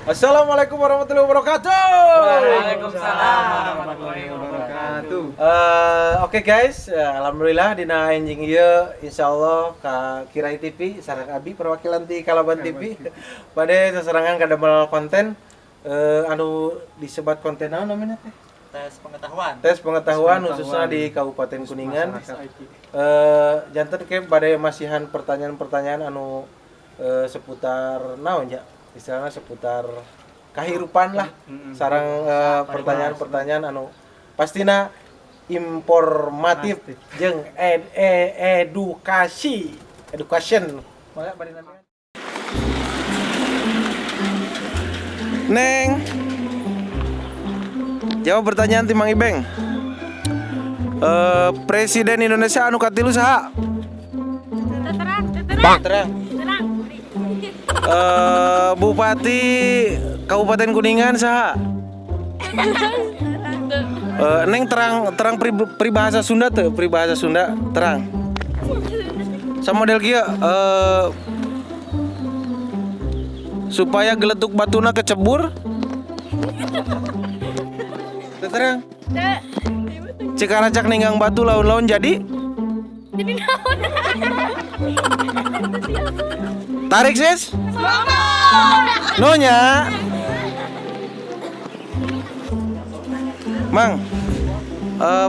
Assalamualaikum warahmatullahi wabarakatuh. Waalaikumsalam warahmatullahi wabarakatuh. Oke guys, ya, alhamdulillah dina enjing ieu insyaallah ka Kirai TV sareng abi perwakilan ti Kalaban TV. Bade sasarengan kadamel konten anu disebat konten naon namanya teh? Tes pengetahuan. Tes pengetahuan khususnya di Kabupaten Kuningan. Janten ke bade masihan pertanyaan-pertanyaan anu seputar naon ya? Istilahnya seputar kehidupan lah. Sareng pertanyaan-pertanyaan anu pastina informatif jeung edukasi, education. Mangga bade namian. Neng. Jawab pertanyaan ti Mang Ibeng. Presiden Indonesia anu katilu saha? Terang, terang, Terang. Terang. Bupati Kabupaten Kuningan saha? Neng terang terang peribahasa Sunda tuh, peribahasa Sunda terang. Sama model kieu, supaya geletuk batuna kecebur. Teu terang. Cikaracak ninggang batu laun-laun jadi. Jadi naon? Tarik sis. Nonya. Mang,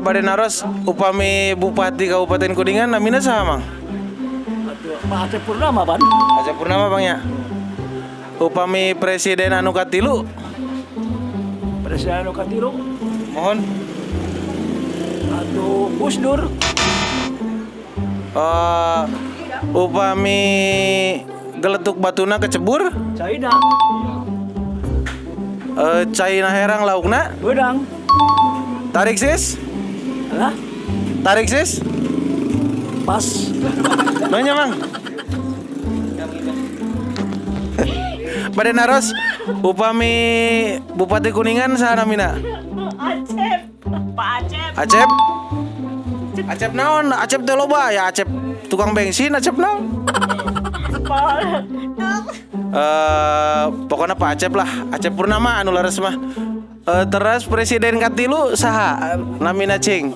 bade naros upami Bupati Kabupaten Kuningan namina saha, Mang? Pak Acep Purnama, Pan. Acep Purnama, Bang, ya. Upami Presiden anu katilu? Presiden anu katilu? Mohon. Atau Gus Dur. Upami geletuk batuna kecebur? China. Caina herang laukna? Beunang. Tarik sis. Lah. Tarik sis. Pas. Nanya, Mang. Bade naros upami Bupati Kuningan saha namina? Acep, Pak Acep. Acep. Acep naon? Acep teh loba ya, Acep tukang bensin, Acep naon? Pak. Pokoknya Pak Acep lah, Acep Purnama anu leres mah. Terus Presiden katilu saha namina, cing?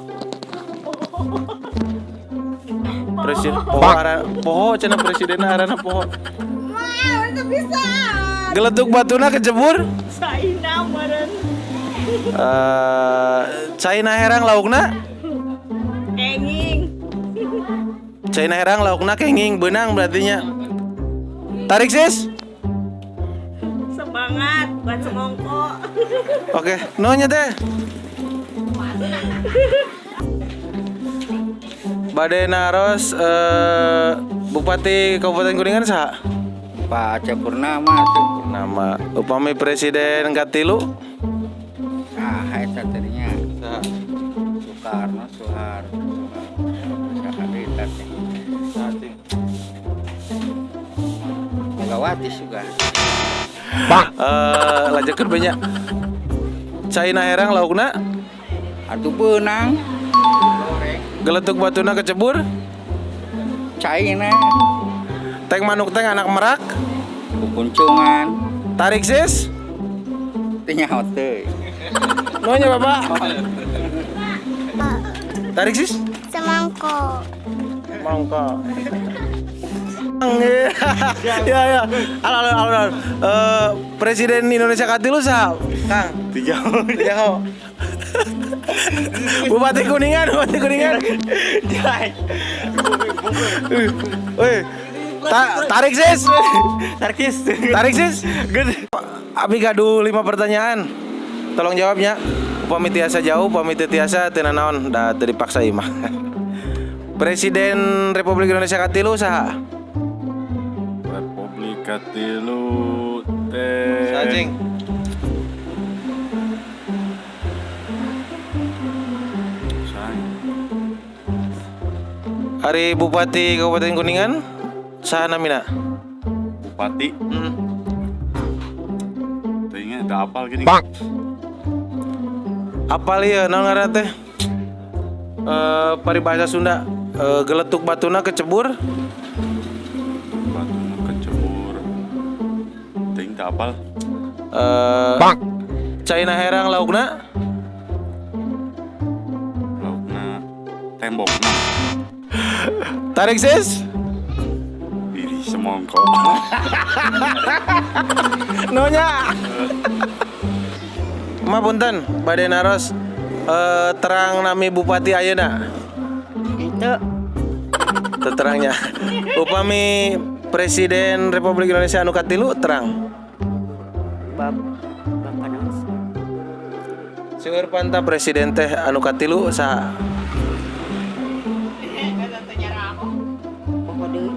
Presiden poho poho cenah, presiden arana poho. Wah, itu bisa. Geletuk batuna kecebur? China meren. Caina herang laukna? Kenging. Caina herang laukna kenging, beunang berarti nya. Tarik sis. Semangat buat semongko. Oke, nonya teh. Bade naros, Bupati Kabupaten Kuningan saha? Pak Acep Purnama tuh. Nama. Upami Presiden katilu? Ah, eta tadinya. Saha? Soekarno, Soeharto, Soeharto, eta teh. Saha, cing? Megawati juga. Lanjutkeun banyak. Caina herang laukna? Atuh beunang. Goreng. Geletuk batuna kecebur? Caina. Teng manuk teng anak merak? Kukuncungan. Tarik sis. Teu nyaho teu. Nonya, Bapak. Tarik sis. Semangko. Mangka. Ya ya. Halo halo halo. Halo. Presiden Indonesia katilu saha? Kang. Tiga. Tiga. Bupati Kuningan, Bupati Kuningan. Woi. Tarik sis. Tarik sis. Tarik sis. Abi gaduh lima pertanyaan. Tolong jawabnya. Upami tiasa jauh, upami teu tiasa teu nanaon, da teu dipaksa ieu mah. Presiden Republik Indonesia katilu saha? Republik katilu teh. Saha, cing? Saha? Ari Bupati Kabupaten Kuningan saha namina? Bupati. Teu ingat, teu apal gini. Apal ieu, naon ngaranna teh? Paribahasa Sunda, geletuk batuna kecebur? Batuna kecebur. Teuing. Teu apal. Caina herang laukna? Laukna tembokna. Tarik sis. Iri semongko. Nonya. Ma punten, bade naros terang nami bupati ayeuna. Itu. Teu terangnya. Upami Presiden Republik Indonesia anu katilu terang. Bapak naon? Seueur panta presiden teh anu katilu saha? Poho deui.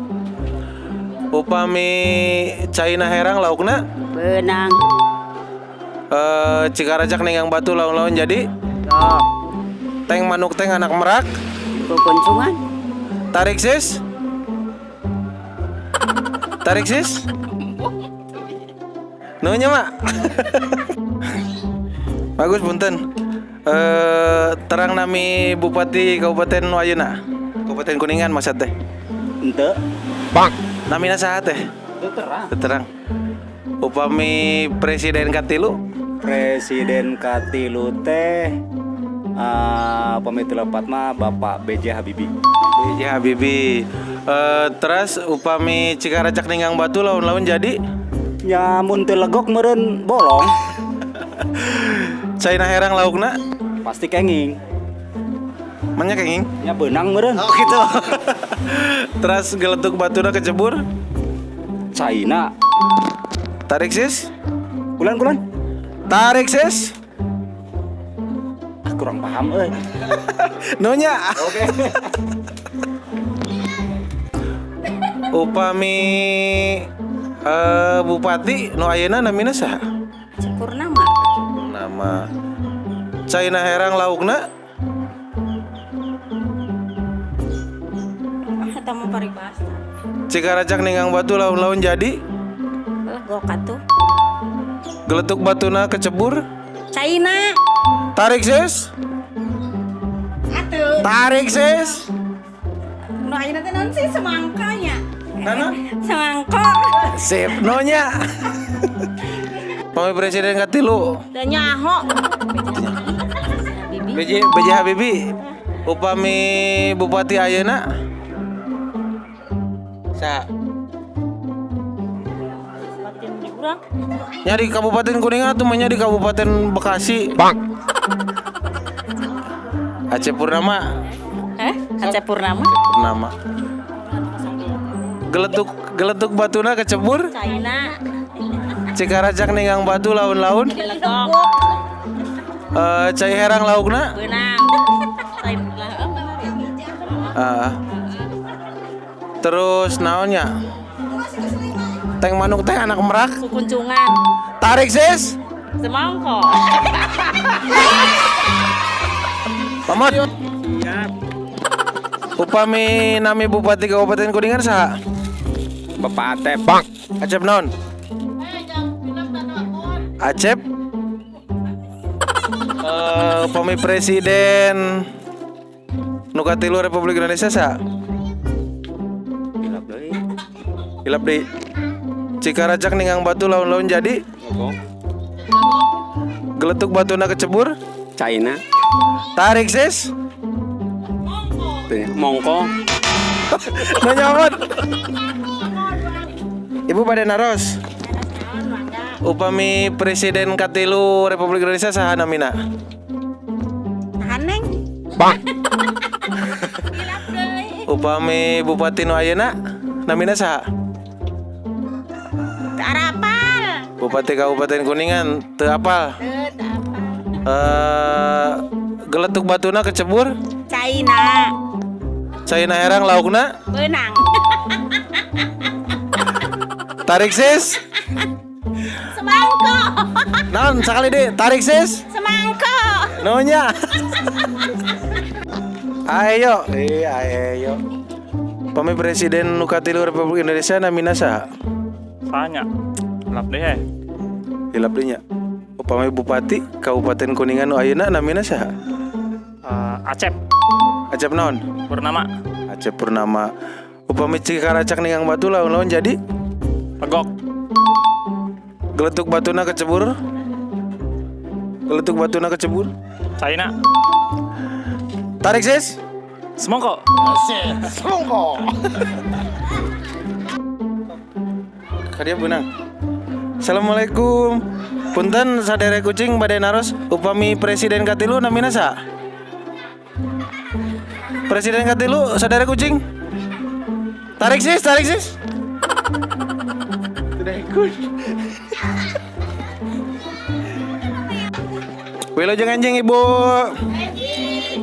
Upami caina herang laukna? Beunang. Cikaracak ninggang batu laun-laun jadi? Sok. Teng manuk teng anak merak? Kukuncungan. Tarik sis. Tarik sis. Nuhun mak. Bagus punten. Terang nami Bupati Kabupaten Wayuna. Kabupaten Kuningan maksud teh. Henteu. Bang. Namina saha teh? Teu terang. Teu terang. Upami Presiden katilu? Presiden katilu teh upami teu lepat mah Bapak B.J. Habibie. B.J. Habibie. Terus upami Cikaracak ninggang batu laun-laun jadi? Ya mun teu legok meureun bolong. Caina herang laukna? Pasti kenging. Manya kenging? Nya beunang meureun. Oh gitu. Terus geletuk batuna kecebur? Caina. Tarik sis. Kulan-kulan. Tarik sis. Ah, kurang paham euy. Nonya. Oke. Upami bupati nu ayeuna namina saha? Purnama. Purnama. Caina herang laukna? Eta mah paribasa. Cikaracak ninggang batu laun-laun jadi? Legok atuh. Geletuk batuna kecebur? Caina. Tarik sis. Atuh. Tarik sis. Nu ayeuna teh naon sih semangkanya? Nana? Semangko. Sip nonya. Pami presiden katilu. Da nyaho. BJ BJ Habibie. Upami bupati ayeuna? Sa. Nya di Kabupaten Kuningan atau nya di Kabupaten Bekasi? Bang. Aceh Purnama. Aceh Purnama. Purnama. Geletuk geletuk batuna kecebur? Caina. Cikaracak ninggang batu laun-laun? Legok. Cai herang laukna? Beunang. Terus naonnya? Teng manuk teh anak merak? Kukuncungan. Tarik sis. Semangko. Pamot. Siap. Upami nami Bupati Kabupaten Kuningan saha? Bapak Atep. Bang. Acep naon? Acep. Upami Presiden nu katilu Republik Indonesia saha? Hilap deui. Hilap deui. Cikaracak ninggang batu laun-laun jadi? Legok. Geletuk batuna kecebur? Caina. Tarik sis. Mongko. Nanya amat. Ibu pada naros. Upami Presiden katilu Republik Indonesia saha namina? Haneng. Bang. Upami Bupati nu ayeuna namina saha? Teu arapal. Bupati Kabupaten Kuningan teu apal. Teu apal. Geletuk batuna kecebur? Caina. Caina herang laukna? Beunang. Tarik sis. Semangko. Naon sakali deui, tarik sis. Semangko. Nonya. Ayo, ayo. Pami Presiden nu katilu Republik Indonesia namina saha? Sanya. Hilap deui. Hilap deui nya. Upami Bupati Kabupaten Kuningan nu ayeuna namina saha? Acep. Acep naon? Purnama. Acep Purnama. Upami Cikaracak ninggang batu laun-laun jadi? Legok. Geletuk batuna kecebur. Geletuk batuna kecebur. Caina. Tarik sis. Semongko. Semongko. Kadia beunang. Assalamualaikum. Punten, saderek kucing, bade naros, upami presiden katilu namina saha? Presiden katilu, saderek kucing. Tarik sis, tarik sis. Tidak ikut. Wilujeng enjing, Ibu.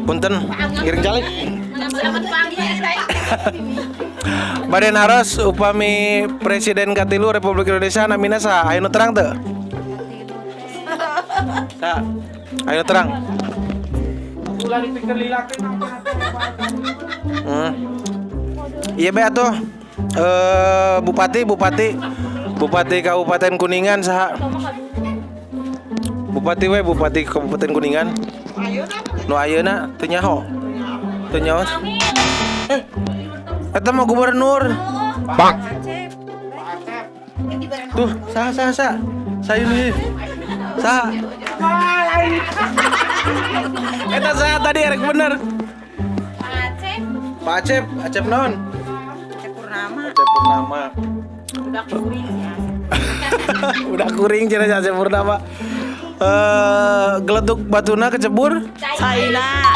Punten, ngiring calik. Selamat pagi. Bade naros, upami presiden katilu Republik Indonesia namina saha? Aya nu terang teu? Saha? Ayo terang. Iya be atuh. Bupati bupati bupati Kabupaten Kuningan saha? Bupati we, bupati Kabupaten Kuningan. Nu ayeuna teu nyaho. Teu nyaho. Eh. Eta mah gubernur. Bang. Tuh, saha saha saha. Saha ini. Saha. Eta saha tadi erek bener. Acep. Pak Acep, Acep naon? Acep Purnama. Acep Purnama. Udah kuring ya. Udah kuring cenah Acep Purnama. Geletuk batuna kecebur, Caina.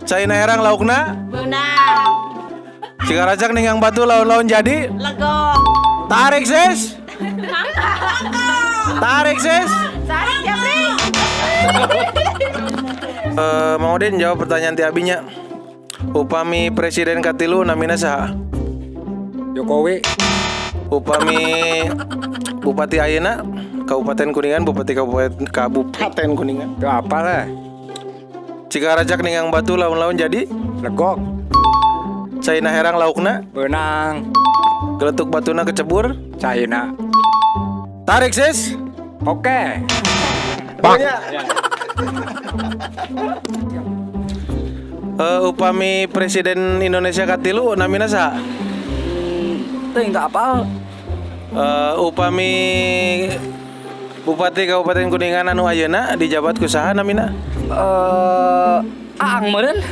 Caina herang laukna, Beunang. Cikaracak ninggang batu laun-laun jadi, Legok. Tarik sis. Tarik sis. Tarik Jabri. Mang Udin, jawab pertanyaan ti abinya. Upami presiden katilu namina saha? Jokowi. Upami bupati ayeuna Kabupaten Kuningan, bupati Kabupaten Kuningan. Itu apa lah? Cikaracak ninggang batu laun-laun jadi, Legok. Caina herang laukna, Beunang. Geletuk batuna kecebur, Caina. Tarik sis. Oke. Bang. Upami presiden Indonesia katilu namina saha? Teuing, teu apal. Upami Bupati Kabupaten Kuningan anu ayeuna dijabat ku saha namina? Aang meureun.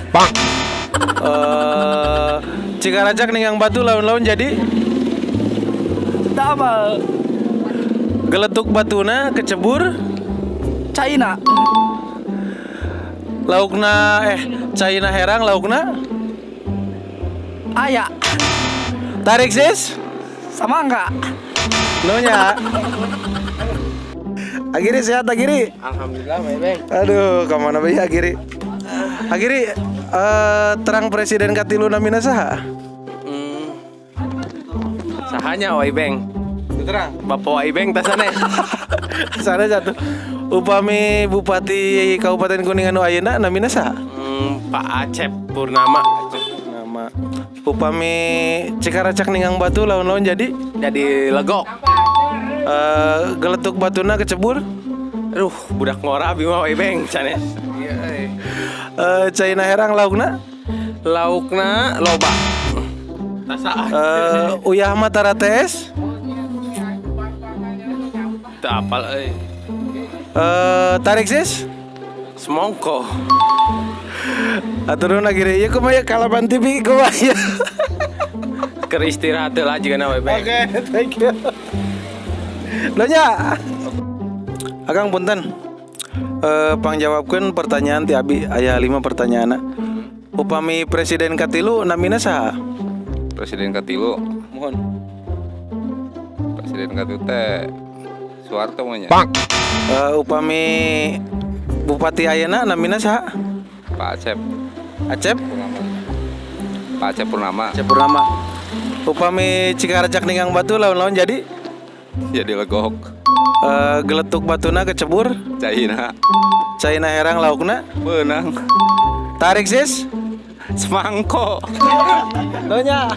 Cikaracak ninggang batu laun-laun jadi, Teu apal. Geletuk batuna kecebur, Caina. Laukna, eh, caina herang laukna, Aya. Tarik sis. Sama enggak? Nonya. Agiri, sehat Agiri? Alhamdulillah, Bang. Aduh, kemana bae Agiri? Agiri, terang presiden katilu namina saha? Sahanya Wai Beng. Terang. Bapak Wai Beng tasane. Sana satu. Upami Bupati Kabupaten Kuningan nu ayeuna namina saha? Pak Acep Purnama. Nama. Upami Cikaracak ninggang batu laun-laun jadi, Jadi legok. Geletuk batuna kecebur, Aduh, budak ngora abi mah Wai Beng sanes. Iya euy. Caina herang laukna, Laukna loba. Tasa. Uyah mah tara tees, Teu apal euy. Tarik sis. Semongko. Atur nuhun Agiri. Ieu kumaha ya Kalaban TV, kumaha ya? Keur istirahat heula jigana Wai Beng. Oke, thank you. Lonya. Akang, punten. Pangjawabkeun pertanyaan ti abi, aya 5 pertanyaan. Upami presiden katilu namina saha? Presiden katilu? Mohon. Presiden katilu teh Soeharto mah nya. Upami bupati ayeuna namina saha? Pak Acep. Acep? Purnama. Pak Acep Purnama. Acep Purnama. Upami Cikaracak ninggang batu laun-laun jadi, Jadi legok. Geletuk batuna kecebur, Caina. Caina herang laukna, Beunang. Tarik sis. Semangko. Nonya.